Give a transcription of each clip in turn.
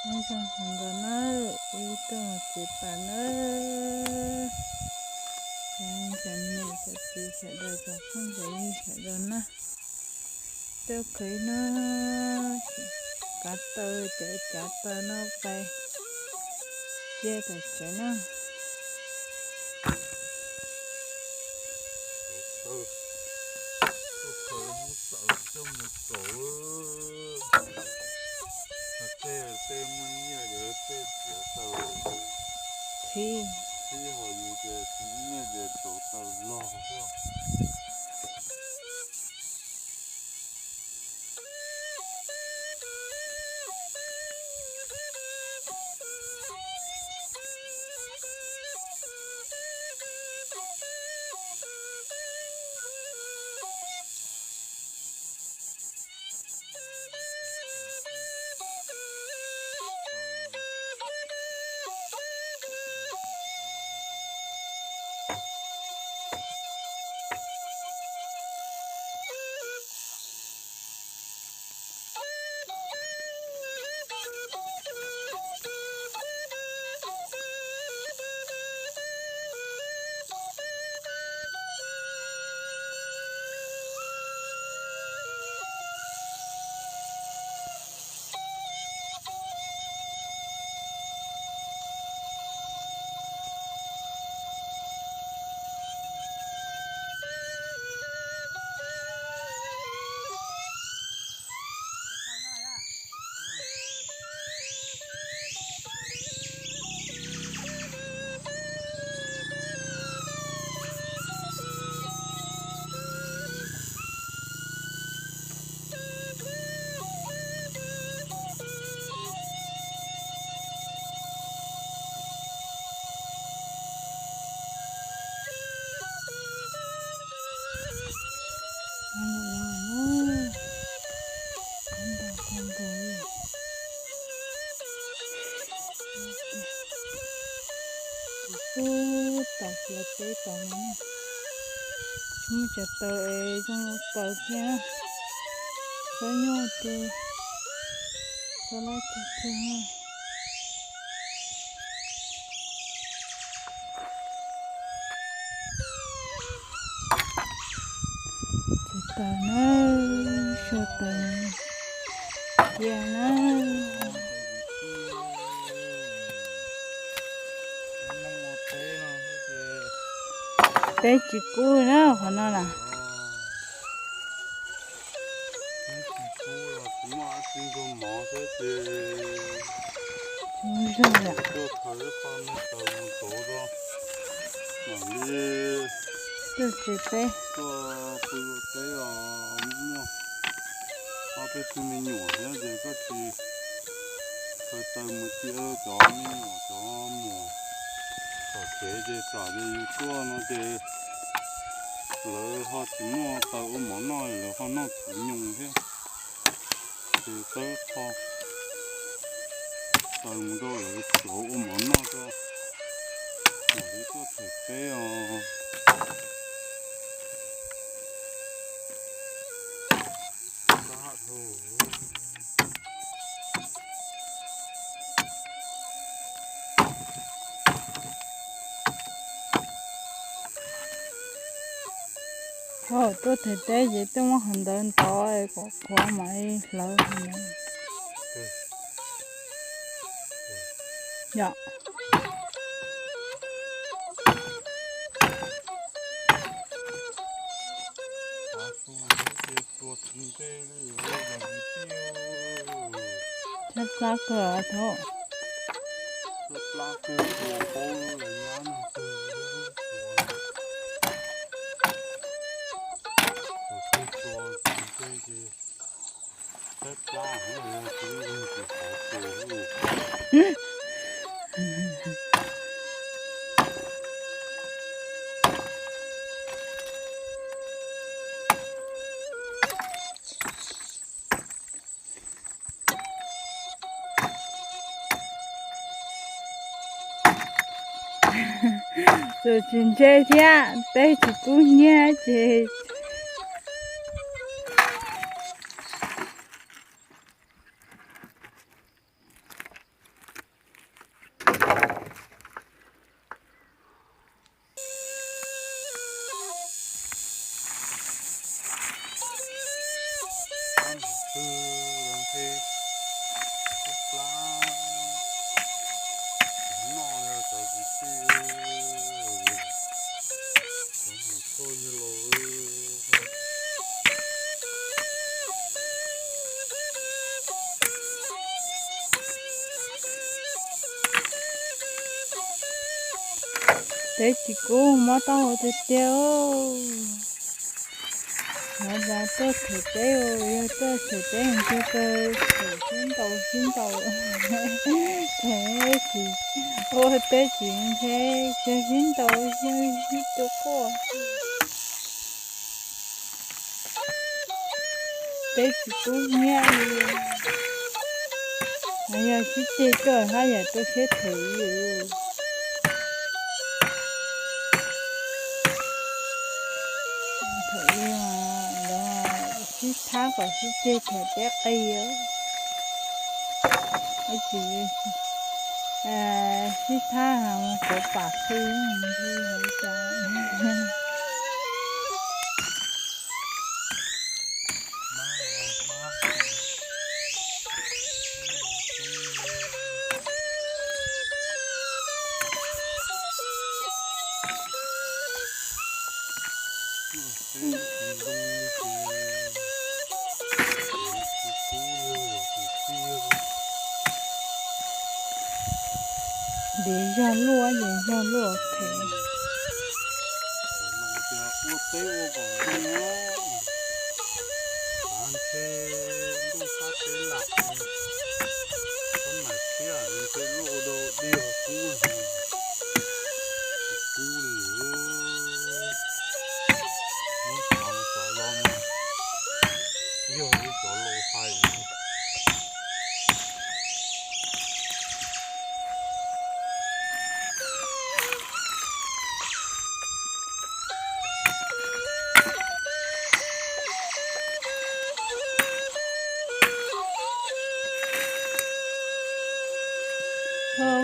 Nyob zoo sawv daws na, wb tuaj mus txiav taws na. Cov niam cov txiv sawv daws, cov phooj cov ywg sawv daws na, tuaj khaws no, kav taws, cov cav taws no pais cia tom tsev na. Tuaj khaws hnub tawm coj mus rauv. Tej, tej muaj nyiaj ces tej txiav taws qhib, qhib ho yus ces tsis muaj nyiaj ces rauv taws log xwb. Ub, tom plaws teb tom no na. Muaj cov taws es zoo taws thiab. Txhob nyuaj ces txhob laj cag cag. Txiav taws na, sau taws cia na. Teb tsis kub na qhov no na. Zoo zog lawm. Tuaj tsev teb. Tuaj pw teb os, muaj ob peb tug me nyuam thiab ces koj tsis khaws taws mus cia cov me nyuam cov muam tom tsev ces tsam ces yus tuaj no ces lawv ho tsis muaj taws ua mov noj, lawv ho noj txiv nyoos thiab. Ces txawb qho taws mus rau lawv tsuav ua mov noj tso, mam li tuaj them teb os. Thaum tuaj them teb ces twb muab qhov ntawd ntov kom qhuav mam li hlawv qhov ntawd. Yom. Tshaib plab kawg thaum. Txawm tsis ntse thiab, teb tsis kub hnyiab ces. Teb tsis kub mob taub hau tiag tiag. Nov tas tuaj them teb, yog tuaj them teb ntsia kawg them sib ntaus sib ntaus. Them tsis ua teb tsis ntshe kawg sib ntaus sib tu quaj. Teb tsis kub nyiab li. Yog sib ceg tuaj hab yam rau siab them li. Them li mas sib thab kom sib ceg them teb qi. Tsis sib thab mus kuav pam qi. Ntev zog luaj, ntev zog luaj them. Ua teb ua kom zoo, xav ntshe ntuj sab teb lam, koj mam thiab ntshe luaj ua dog dig kub, kub li. Muab xav xav los mas yog li cov laus hais.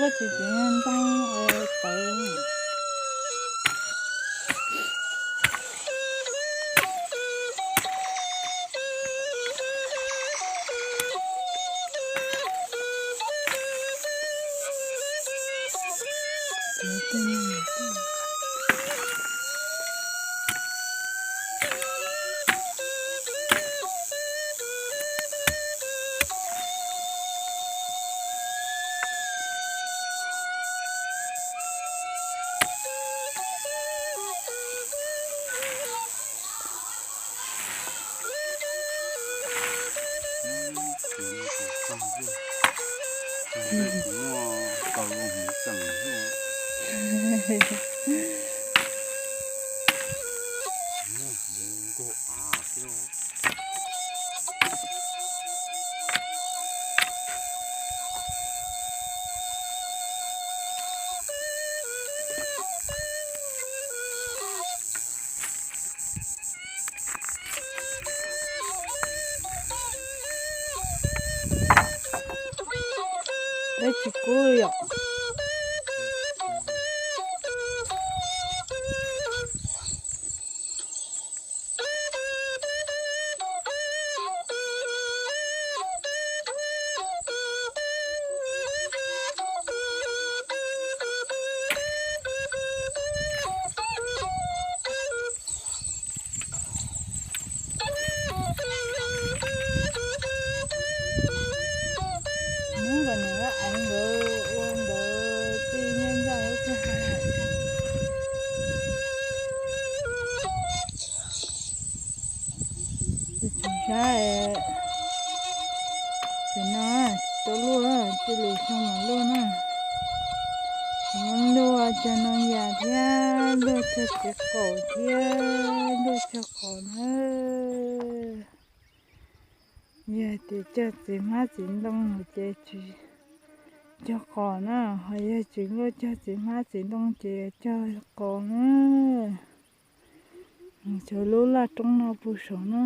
Koj tsis tseem ntoo tawv. Peb tsis kub li yom. Muab nkawd niam laj eev nkawd ua nkawd tij nyob ncaj lub kwj ha. Tus tsov sab, tus no tsis tau luaj, cia li xyoo mam luaj na. Luaj cog ntoo yas thiab luaj cog txiv qaum thiab luaj cog qos na. Yog tias cog txiv hmab txiv ntoo ces tsis cog qos na, ho yog tsis luaj cog txiv hmab txiv ntoo ces cog qos na. Cov lub laj roob no puag saum na.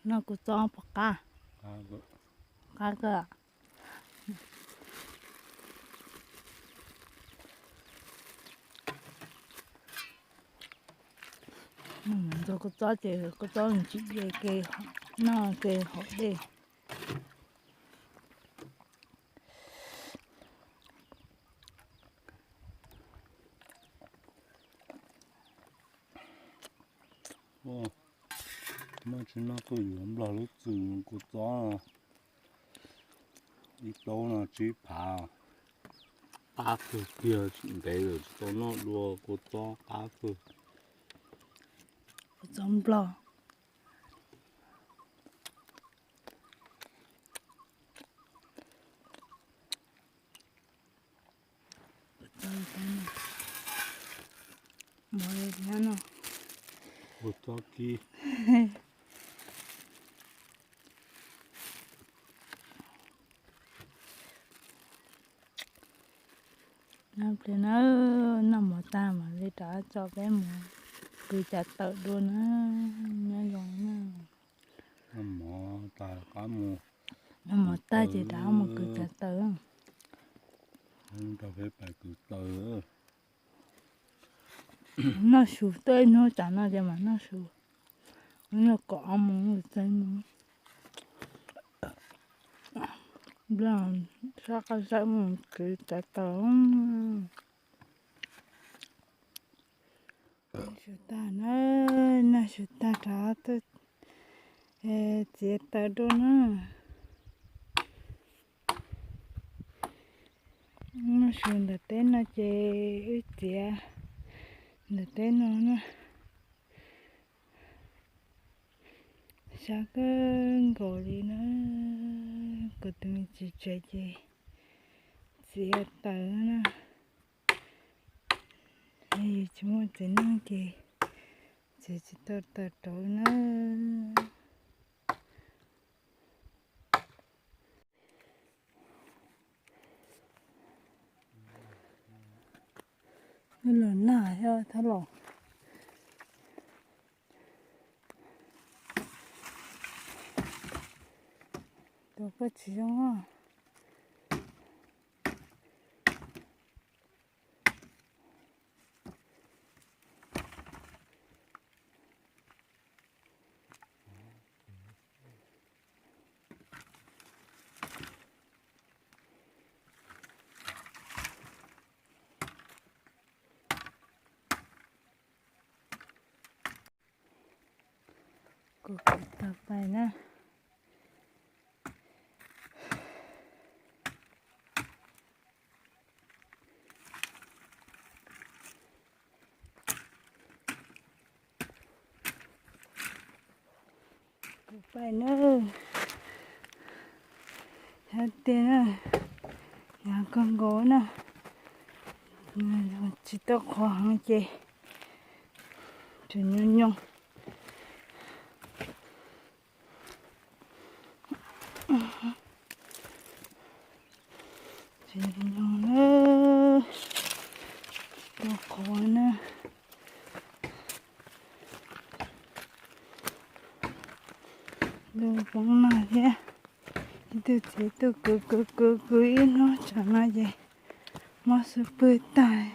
No kuv txo pom qab, qab kawg. Ntxuag kua txob ces kua txob tsis ze ke, noj ke haum dej. Noj tsis noj tuaj yuav nplog lub txwm kua txob no, ib taub no tsib phav, qab kawg kiag, tsis ntev lawm tsis tau noj dua, kua txob qab kawg. Kua txob nplog. Ua txob kib. Noj pliag na, noj mov tag mam li rov tso peb mus kwv cav taws dua na. Nyob zoo na. Noj mov tag rov mus, noj mov tag ces rov mus kwv cav taws. Rau peb pais kwv taws. Noj su tuaj ib hnub tsam no ces mam noj su. Noj kom mus txais mus. Nplooj sab qab sab mus kwv cav taws. Su tag na, noj su tag rov tuaj txiav taws dua na. Noj su ntawm teb no ces wb txiav ntawm teb no na. Sab kawg nkaus li na, kuv tus me txiv tsev ces txiav taws na. Yus tsis muaj txiv neej ces txiav tsis tau taws rauv na. Los nag thiab thab los. Tus koj tsis zoo. Kuv kwv taws pais na. Kuv pais na. Yog tiag na, hnyav kawg nkaus na. Tsis tau qhuav heev ces tseem nyoos nyoos. Tseem nyoos nyoos na, tsis tau qhuav na. Lub poob no thiab, ib tug txiv tuaj kwv kwv kwv kwv ib hnub tsam no ces mob xub pwg tag.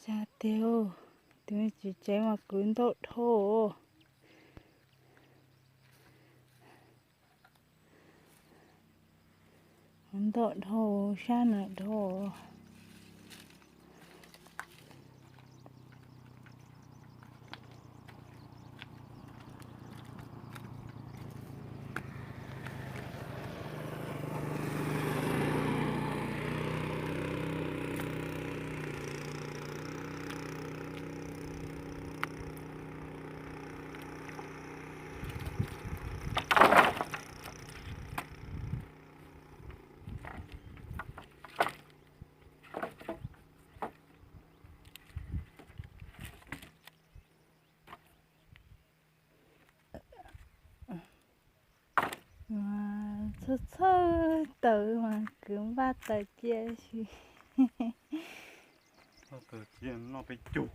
Xya tiag, tus me txiv tsev mas kwv ntau dhau. Ntau dhau, sab na dhau. Txhawj txhawj taws mas kwv npaj taws cia si. Npaj taws cia noj peb caug.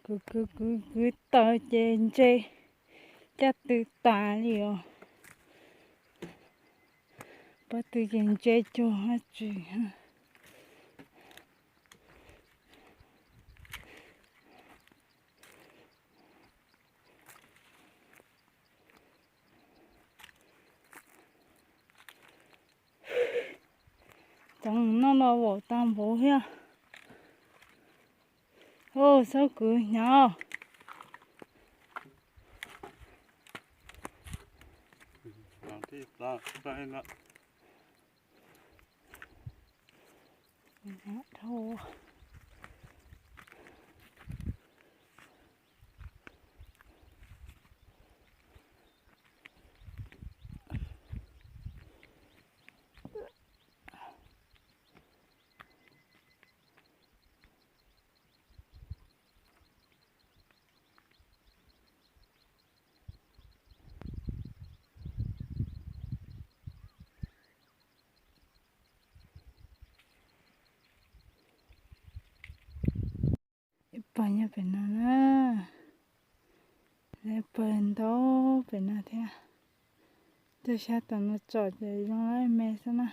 Kwv kwv kwv kwv taws ces ntse caj tw tas li os. Pob tw ces ntse cuag haj tsis. Cov no los vaum tag npaum thiab. Ub, txhob kwv hnyav. Ib pawg nyob pem no na, ib pawg ntau pem no thiab. Tuaj sab tom no tsom ces zoo lawm me xwb na.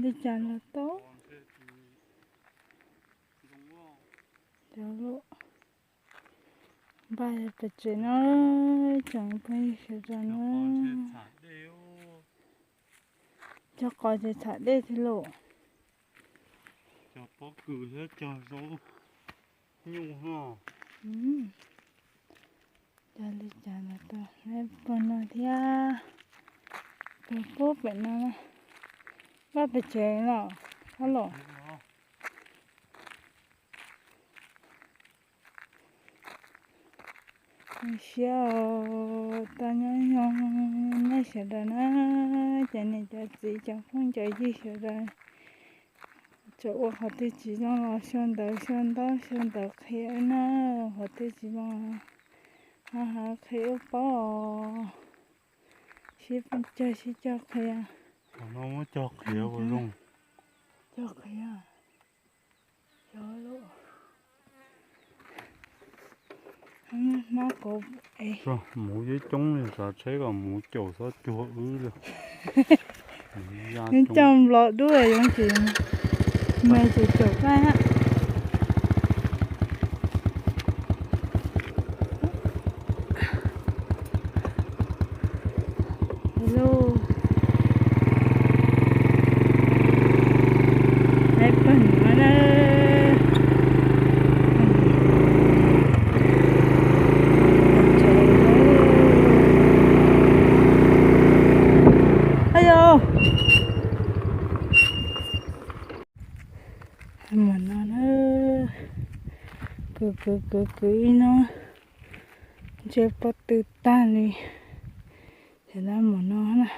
Li cas los tau. Cov lub npaj pem tsev no, tseem pheej sawv rau no. Cog qos ces txham dej thiab lauj. Cog pob kws thiab cog zaub nyuj no. Cog li cas los tau, pawg no thiab, pawg pub pem no, npaj pem tsev los, ob los. Zoo siab os, tau nyob zoo nej sawv daws na, cov niam cov txiv cov phooj cov ywg sawv daws. Txawm ua qhov twg tsis zoo los xyoo ntawd xyoo ntaub xyoo ntawv qhia wb na, qhov twg tsis zoo ho hais qhia wb paub os. Sib cog sib cog qhia. Cog qhia ua zoo. Cog qhia. Hmab kuv es. Muv yeej coob li, tsav tsheb kom muv caum txhob cuag wb li. Nws cog nplos dub yoov ces me ces caum koj na. Hello. Peb pawg no na. Ayo. Mas no na, kwv kwv kwv kwv ib hnub, ntse pob tw tag li. Ces lawv mus no na,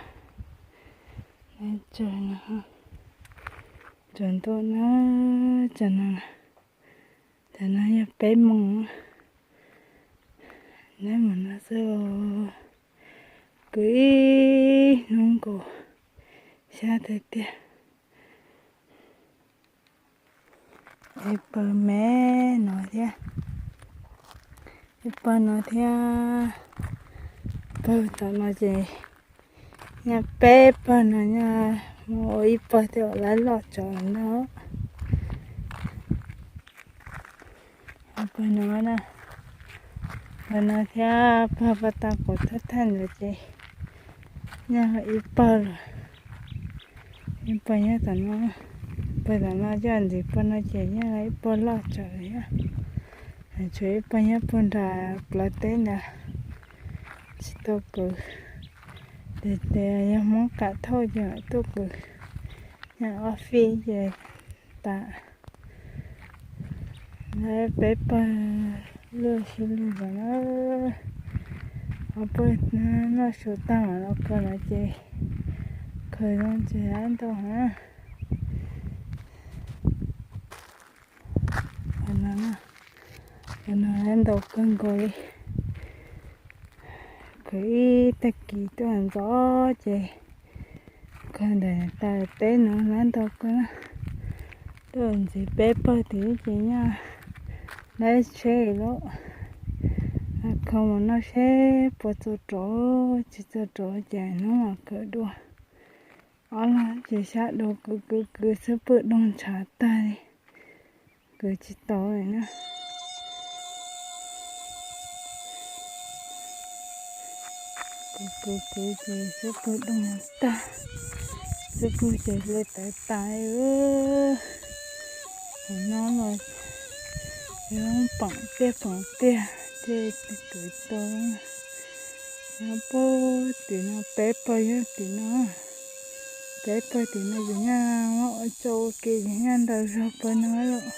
tsaws no, tsaws ntuj na, tsaws no, tsaws no yog peb moos, lawv mus no xwb. Kwv ib hnub nkaus, xyab tiag tiag. Ib pawg me no thiab, ib pawg no thiab, pawg tom no ces nyaj peb pawg no nyaj Muaj ib pawg thiab, lawv loj tsawv no. Pawg no na, pawg no thiab pawg paj tag quav thawj thawj ntawd ces nyob ib pawg lawm. Ib pawg nyob tom no, pawg tom no coj ntxiv pawg no ces nyob ib pawg loj tsawv thiab. Tshuav ib pawg nyob puag nram plawv teb ntawd tsis tau kwv. Ces yog Hmoob kam thauj ces mam tuaj kwv. Nyob ob fij ces tas. Peb pawg luaj sib luag lawm na. Ob pawg noj su tag mam los khaws no ces khaws zoo ces lab ntau na. Qhov no lab ntau kawg nkaus li. Khaws ib tag kis tuaj ntxov ces khaws ntawm tas teb no lab ntau kawg. Tuaj ntxiv peb pawg tim ces nyob lab tsheb lawm. Khaws mus noj seb puas txaus rov, tsis txaus rov ces hnub mam khaws dua. Ob lub ces xyab dua, kwv kwv kwv xub pwg doog ntshav tag li, kwv tsis tau li na. Kwv kwv kwv ces xub pwg doog tag, xub pwg ces hle tawv tas li. Qhov no los yog poom tiag poom tiag thiaj kwv tau. Nyob puag tim no peb pawg, yog tim no, peb pawg tim no ces nyaj muab ua tsau ua ke ces nyaj ntau zog pawg no lawm.